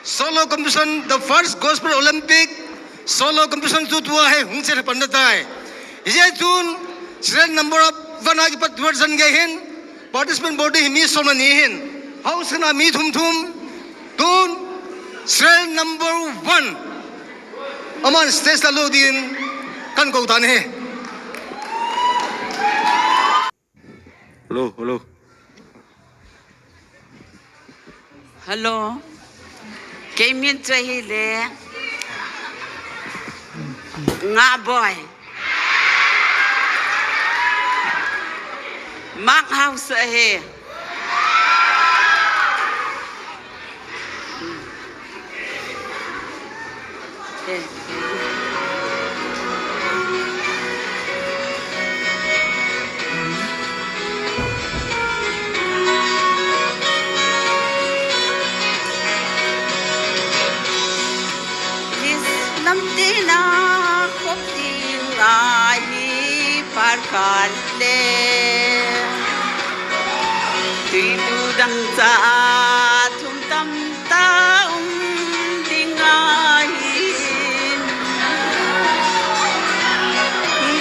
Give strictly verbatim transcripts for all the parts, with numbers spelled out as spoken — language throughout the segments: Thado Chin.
Solo competition, the first Gospel Olympic solo competition chu tua hi hung chen pan na tai. Hijeh chun serial number one a kipat duar jan gei hin participant body hi mi som le ni hin. House na mi thum thum. Tun serial number one. Aman stage la lo din kan ko tan hi. Hello, hello. Hello. Kei min chu ahile Ngahboi. Mark House ahi. Lamtina khop ding ahi par khat le. Tui tu dang cha thum tam ta um ding ahi.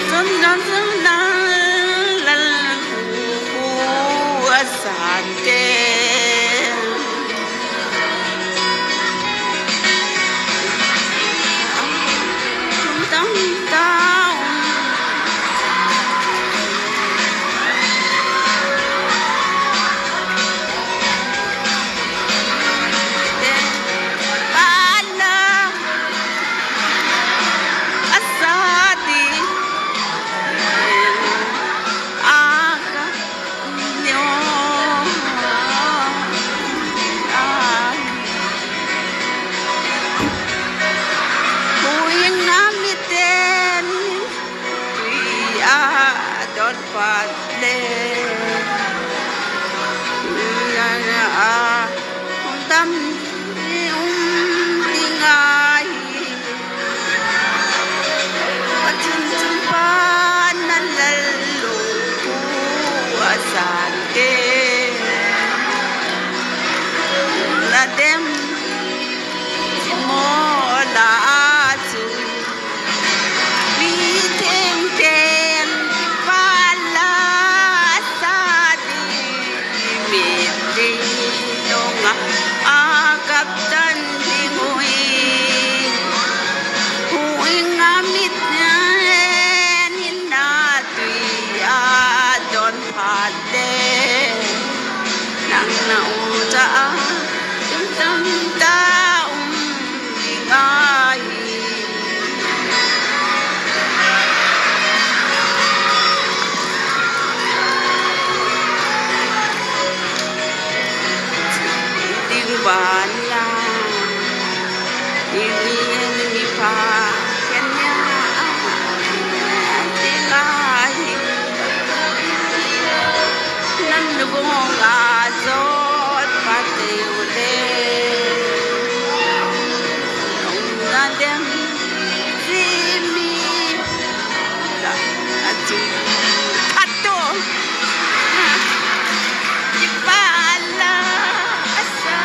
Chun dan chun dan lal hu hu a san te. Huhhing a miten tui a don phat le, a um tam um ding ahi. Pathen chun pan na lal lo hu a san te. Na dem mo la chu. Mi theng ten kipah la sa ding. Mit ding nunga a kap tan ding ui. Huhhing a miten in a tui a don phat le. Nang na u cha a tum tam ta um ding ahi. Ding ban la. Ni ni ni pa ken ya ding ahi. Nan lubong a jot phat te u le. Nong na dem ji mi la a chu khat to. Kipah la a sa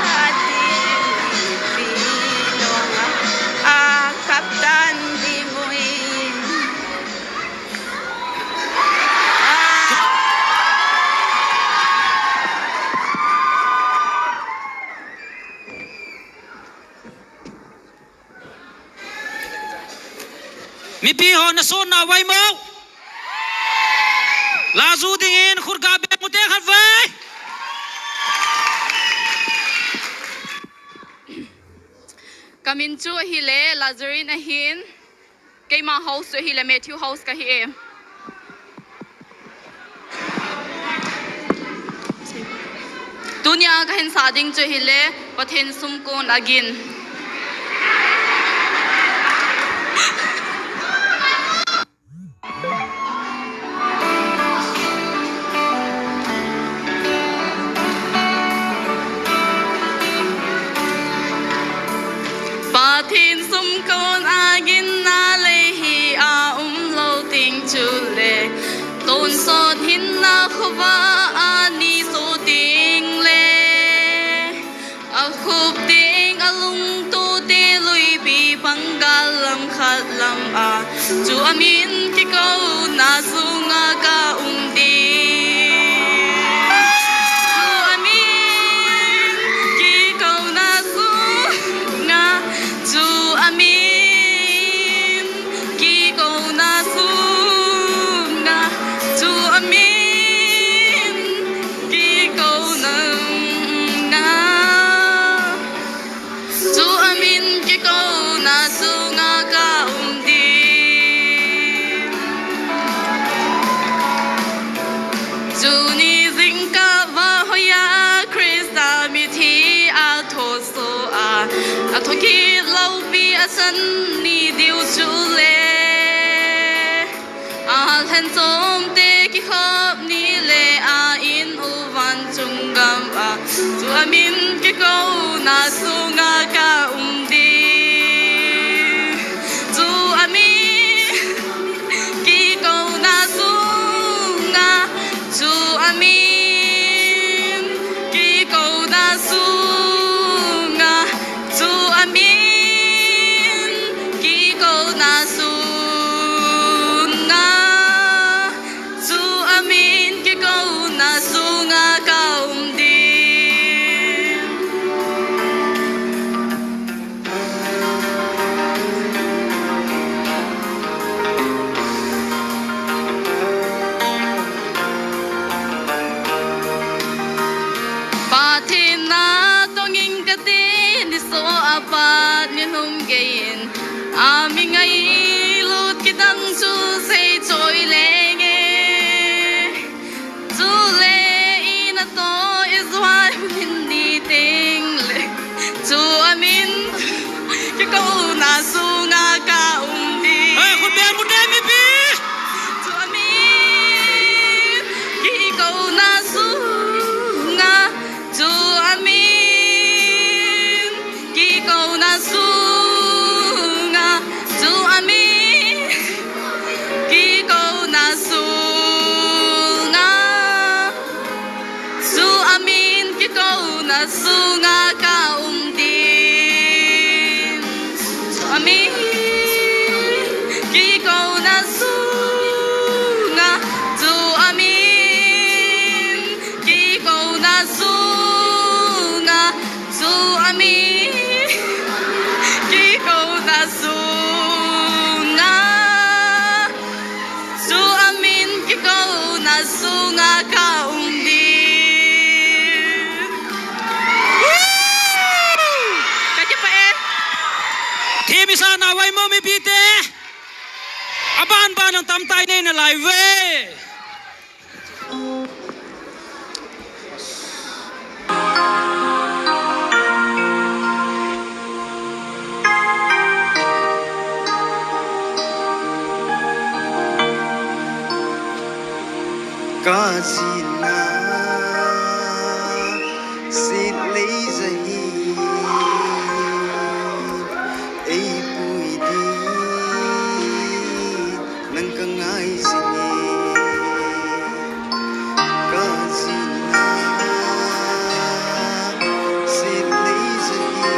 ding pi nong a kap tan ding ui. Mipi ho na son na vai mo. La ju dingin khut ga beng u te khat vai. Ka min chu ahile Lazarine ahin. Keima house chu ahile Matthew house kahi e. Tunia kahin sa ding chu ahile Pathen sumkon a gin. Pathen sumkon a gin na lei hi a um lou ding chule, tonsot hinna khovah a ni so ding le, a khup ding a lung Chu amin kikouna sunga ka um ding. Chu amin kikouna sunga, chu amin kikouna sunga, chu amin kikouna nga. Chu amin kikouna sunga ka um ding. Chu ni jingkah vahoiya Christa mithi a thosoh a, a thokit loupi a san ni diu chule, a lhenchomte kikhop ni le a in u vanchung gam a, chu amin kikouna sunga ka um ding. Chu amin kikouna sunga, chu amin kikouna sunga, chu amin kikouna sunga, chu amin kikouna sunga ka um ding. Pathen natong in kati, nisoh apat nilhum geiyin, a mi ngailut kidang chu seichoi lenge. Chule i natoh i juai hung hin ni tengle, chu amin kikouna sunga ka um ding. Hei, khut beng, khut beng, mipi. Chu amin kikouna sunga, chu amin kikouna sunga, chu amin kikouna sunga, chu amin kikouna sunga ka um ding. Chu amin kikouna sunga, chu amin kikouna sunga, chu amin kikouna sunga, chu amin kikouna sunga ka um ding. Ka kipah e. Themgao sa navai mo mipite. Aban ban ang tamtah nei nalai ve. Ka jina, sit lei ja hi, ei pui ding, nang ka ngai jing e. Ka jina, sit lei ja hi,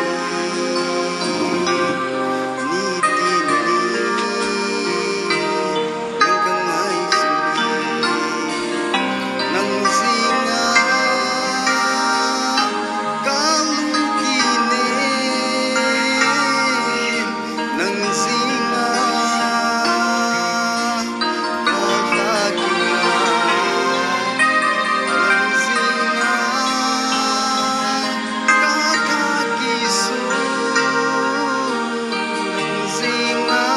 nitin ni, nang ka ngai jing e. Nang jinga ka lungkit e, nang jinga ka tha kinga, nang jinga ka tha kisu, nang jinga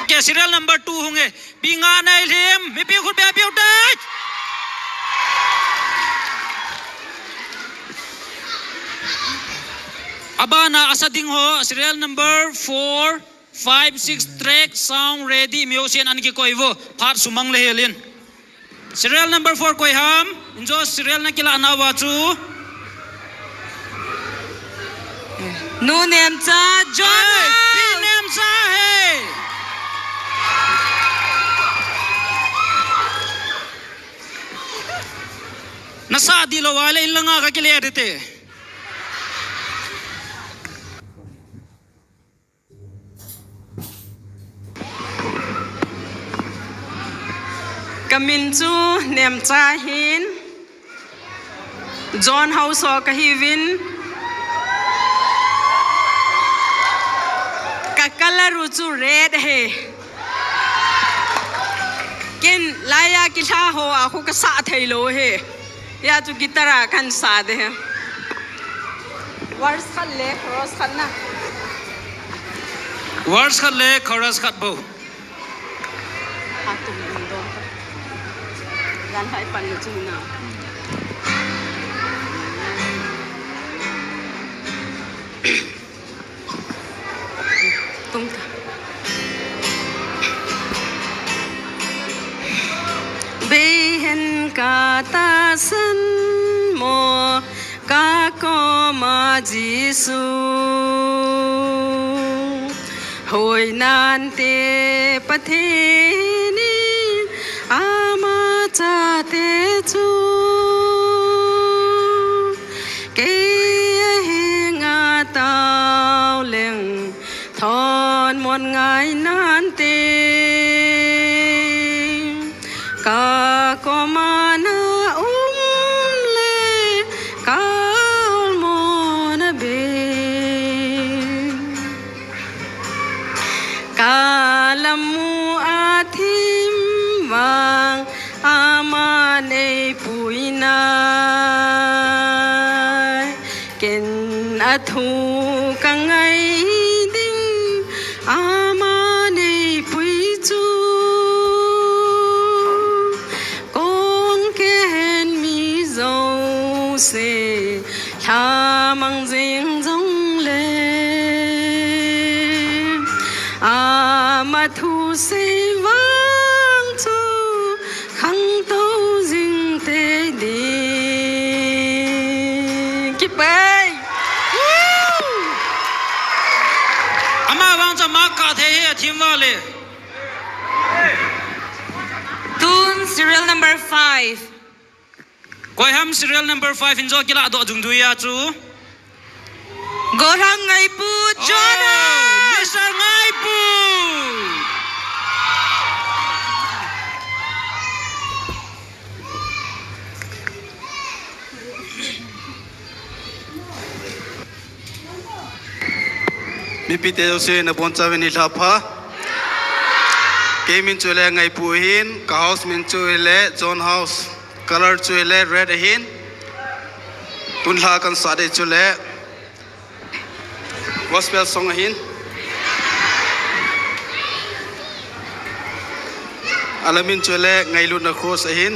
Okay, serial number two hung e. Pi nga nei lhim, mipi khut beng piu tai. Abana asa ding ho, serial number four, Five, six track, sound ready, musician ana kikoi uvo. Phat sumang le helin. Serial number four koi ham? Injo serial na kilah nauva chu. Nu Nemcha, John. Hey, Pi Nemcha, hey. Nasa di lo wale in langa ka kile dite. Ka min chu Nemcha hin, John House ho ka hiuvin, ka color u chu red ahi. Ken laiya kilha ho a khu ka sa thei lo he. Hia chu guitar a kan sa de he. Verse khat le chorus khat na. Verse khat le chorus khat bou. A tum dum dom ta. Gan hai pan le chu na. Tum ta. Bei hen ka tahsan mo ka koma Jesu. Hoi nante Pathen in ama chate chu. Kei a henga tao leng thon mon ngai nante. Ka koma na um le ka ol mo na be. Ka lamu a thim vang ama nei pui nai. Ken a thu ka ngai ding ama nei pui chu. Kon ken mi jouse lhamang jing jong le. Ama thu sei vang chu khangtou jing tei ding. Kipei. Woo! Ama vang chu ama ka thei hi a thim vale. Tun serial number five. Koi ham serial number five in jo kilah doh jung duya chu. Gorhang Ngaipu, John House. Mister Ngaipu. Mipite jouse nabonchauvin nilhah pha. Kei min chu le Ngaipu ahin, ka house min chu le John House. Color chu le red ahin. Tun lha kan sa ding chu le gospel song ahin. A la min chu le Ngailutna Cross ahin.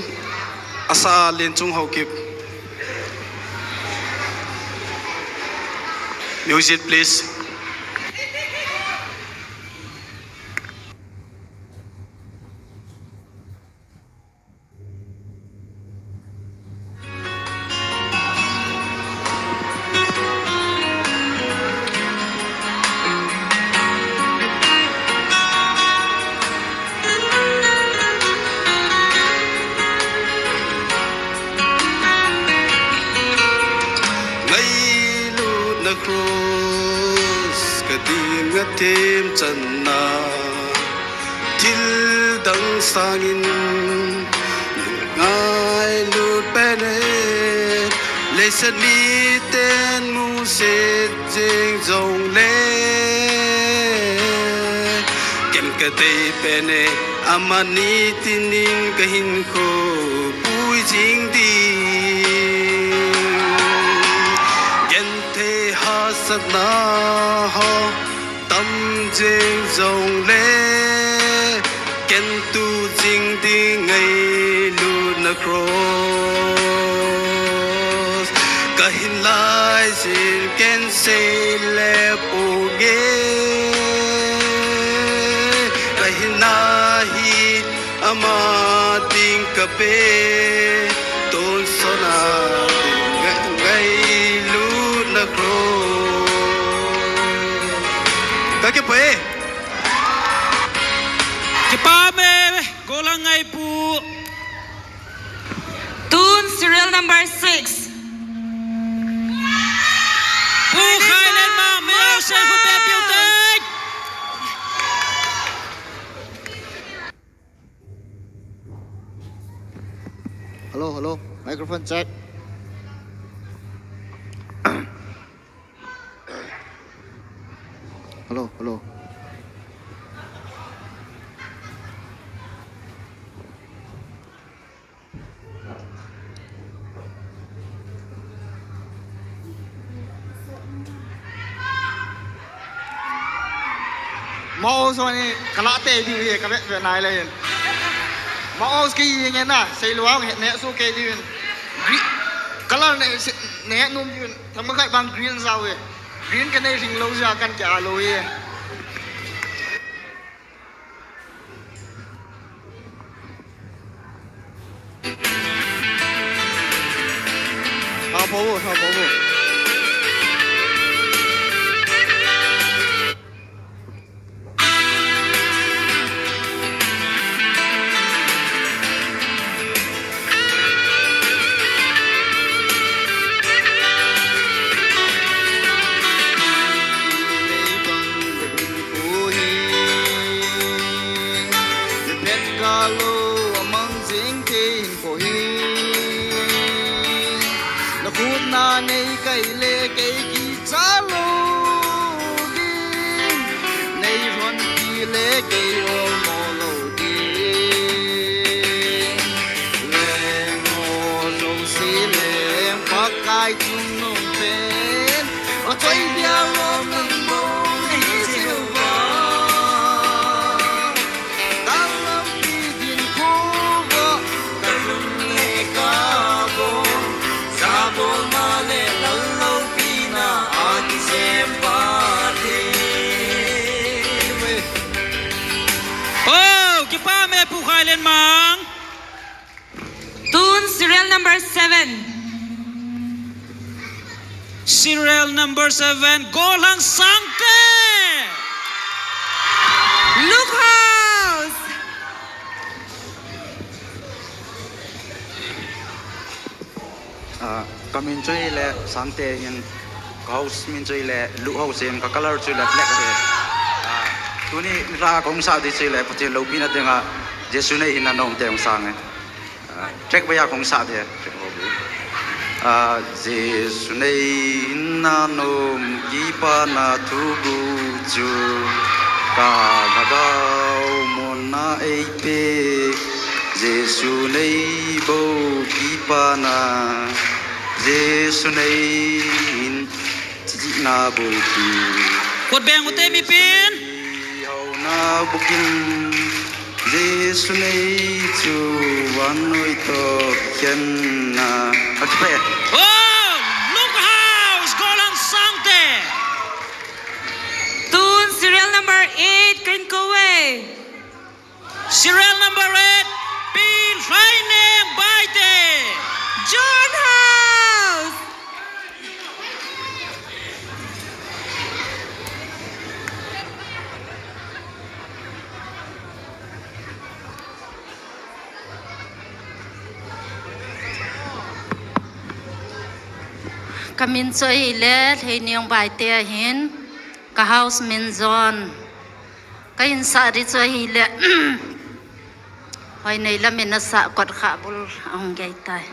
A sa a Lenchung Haokip. Music, please. Ngailutna cross ka dinga themchanna. Thil dang sangin ngailut pen e, leiset miten musit jing jongle, ken ka dei pen e, amani tinin ka hinkho pui jing ding. Genthei hahsatna ho tam jing jongle, ken tu jing ding ngailutna cross. Ka hin lai jin ken sei le ponge. Pe, tonsot a, ngai, ngailutna cross. Kakipah e. Kipah e, gollhang ngaipu. Tun serial number six. Pu Khailenmang, Meo Sen Pu Pe Piu Tei. Hello, hello. Microphone check. Hello, hello. Mouse ni kala te diu hi, ka vet vet nai le hin. Mouse ki nge na, sei luang he ne su ke diu hin. Gre-, color ne, ne num diu hin. Thangma khai bang green zau hi. Green ka nei ring lo ja kan ke a lo hi. Tha pho, tha pho. Pet galo amang jing kei in ko hi. Na khut na nei kai le kei kicha lo ding. Nei hon pi le kei olmo lo ding. Leng ho jouse leng Pakai chungnung pen. Achoi dia lo nang bou nei Jehovah. Oh, kipah e Pu Khailenmang. Tun serial number seven. Serial number seven, Gollhang Sangte. Luke House. Ah, ka min chu ahile Sangte ahin, ka house min chu ahile Luke House ahin, ka color chu ahile black ahi. Ah, tuni nilhah a kahung sah ding chu ahile Pathen loupina dinga Jesu neihinna nom te hung sang e. Ah, track baiya kahung sah ding, track ho baiya. Ah, Jesu neihinna nom kipana thuguh chu ka lhagao monna eipeh. Jesu neibou kipana, Jesu neihin Chihna bou pi. Khut beng ute mipin. Hauna bukim. Jesu nei chu vannoi toh kikhenna. Achipe. Oh, Luke House, Gollhang Sangte. Tun serial number eight, Krinkowe. Serial number eight, Pi Lhaineng Baite. John House. Ka min chu ahile Lheineng Baite ahin, ka house min John. Ka insah ding chu ahile, Hoinei lam in asah Kot Khabul ahung gei tai.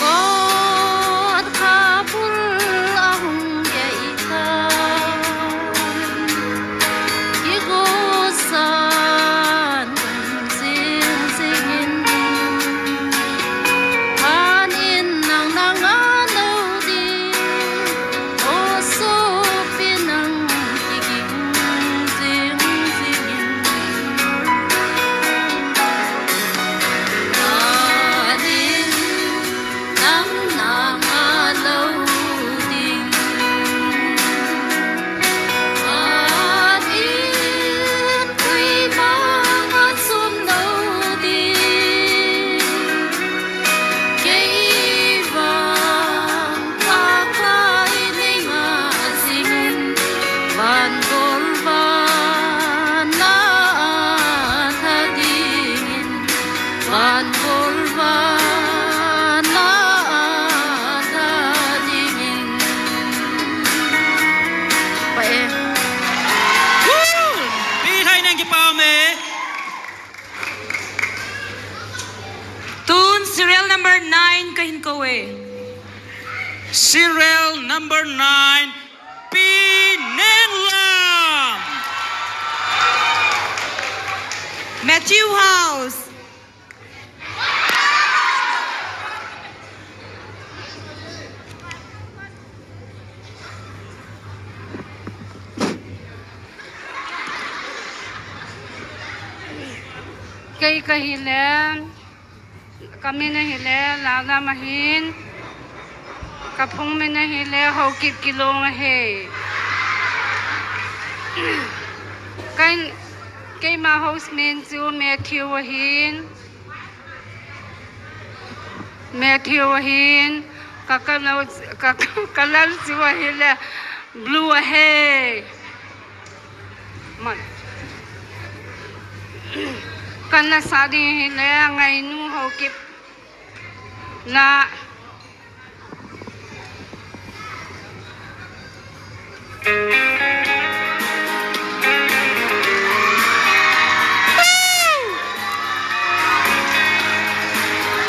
Kot Khabul ahung gei tai. Kigosan jing jing in. number nine kahin kou e. Serial number nine, Pi Nenglam. Matthew House. Kei kahi le, kamin ahile Lala Mahin, kaphung min ahile Haokip Kilong ahi. Kei, keima house min chu Matthew ahin. Matthew ahin, ka, ka, ka, ka, ka lal chu ahile Blue ahi. Man. Kana sa ding ahile Ngainu Haokip na.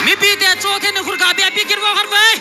Mipite chokhen na khut kapi api kit vo khat vai.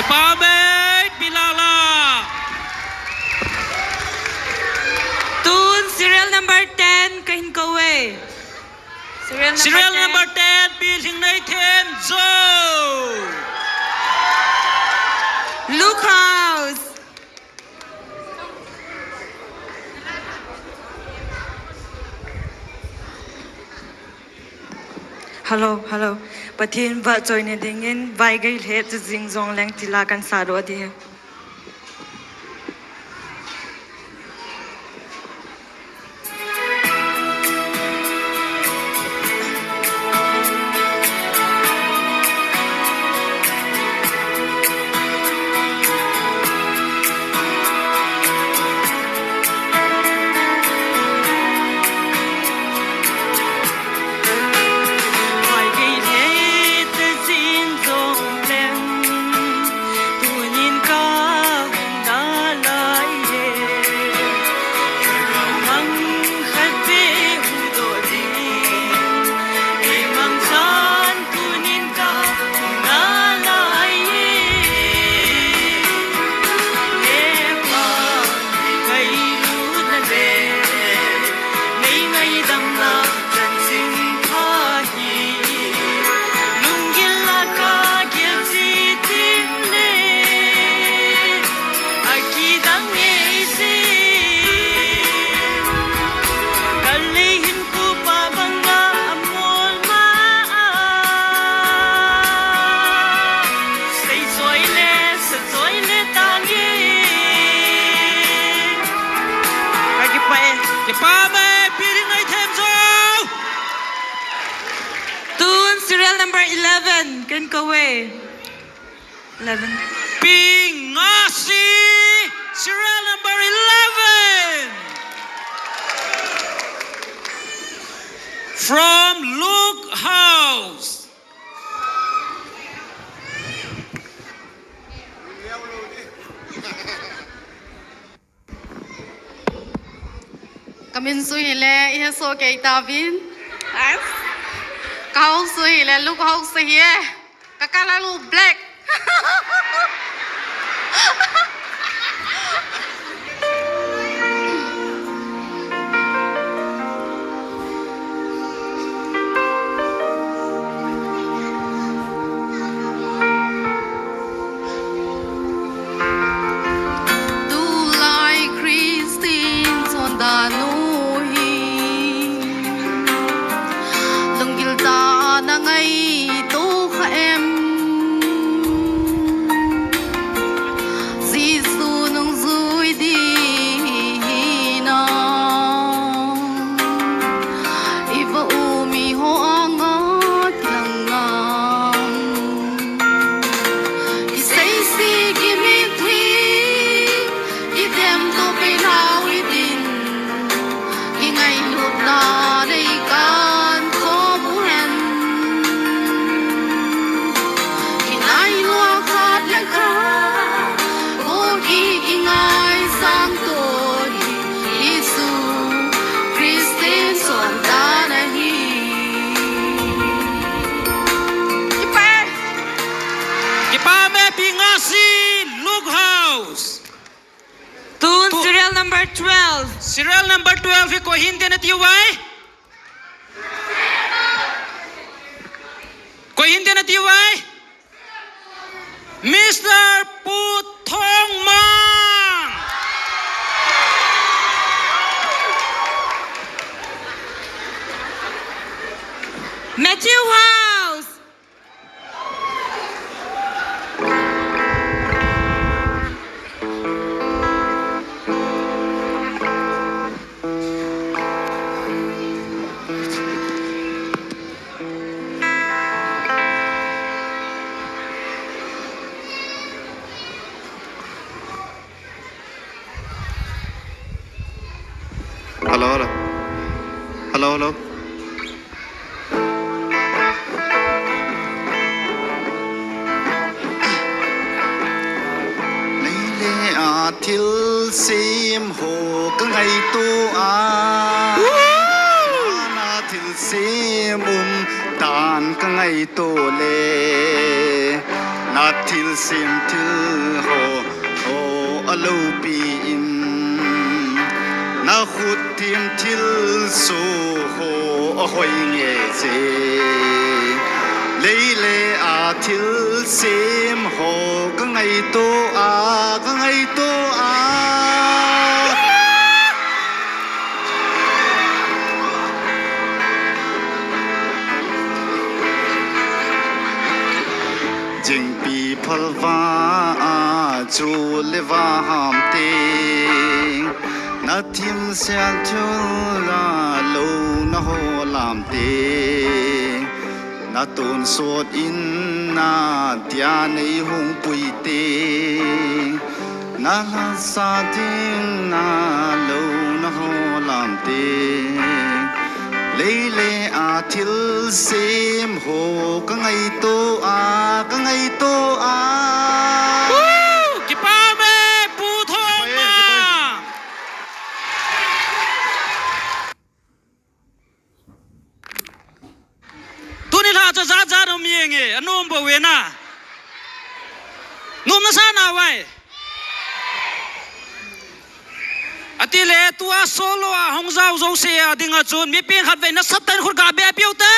Kipah e, Pi Lala. Tun serial number ten kahin kou e. Serial number ten, Pi Lhingnei Themjo. Luke House. Hello, hello. Pathen vahchoina dingin Vaigei Lheh Chajing Jongleng ti la kahin sah doh ding ahi. Kipah e, Pi Lhingnei Themjo. Tun serial number eleven kahin kou e. Eleven. Pi Ngasi, serial number eleven. From Luke House. Min chu hile, ihe so kei ta vin. Ka house chu hile, Luke House ahi e. Ka colour chu black. Tulai Christian chondan u hi lunggil tah a na ngaito kha em? Jesu nungjui ding hi na i va um i ho anga kilang ngang. Kiseise, kimitlhi, kidemto peh nau hitin, kingailutna nei kan khom u hen. Kinai lua khat le khat, bol ki kingaisang to hi, hi chu Christian chondan ahi. Kipa e. Kipa me, pi nga si, Luke House. Tun serial number twelve. Serial number twelve hi koi hin tin nati uvem? Koi hin tin nati uvem? Mister Pu Thongmang. Matthew House. Hello, hello. Hello, hello. Leile a thilsem ho ka ngaito a. Woo! Na thilsem um dan ka ngaito le. Na thilsem thil ho, ho a lopi in. Na khut thim thilsoh ho a hoi nge che. Leile a thilsem ho ka ngaito a, ka ngaito a. Jingpi phalva a chu le va ham te. Na thim sian thul la lo na ho lam te, na tonsot in na tia nei hung pui te, na lhasa ding na lo na ho lam te, leile a thilsem ho ka ngaito a, ka ngaito a. Woo! Kipa me, Pu Thongmang. Tuni lha chu jat jat um jeng e, anom bou ve na. Nom na sa na vai. Ati le tua solo a hung jao jouse a dinga chun, mi peng khat vei nasatah in khut ga be piu te.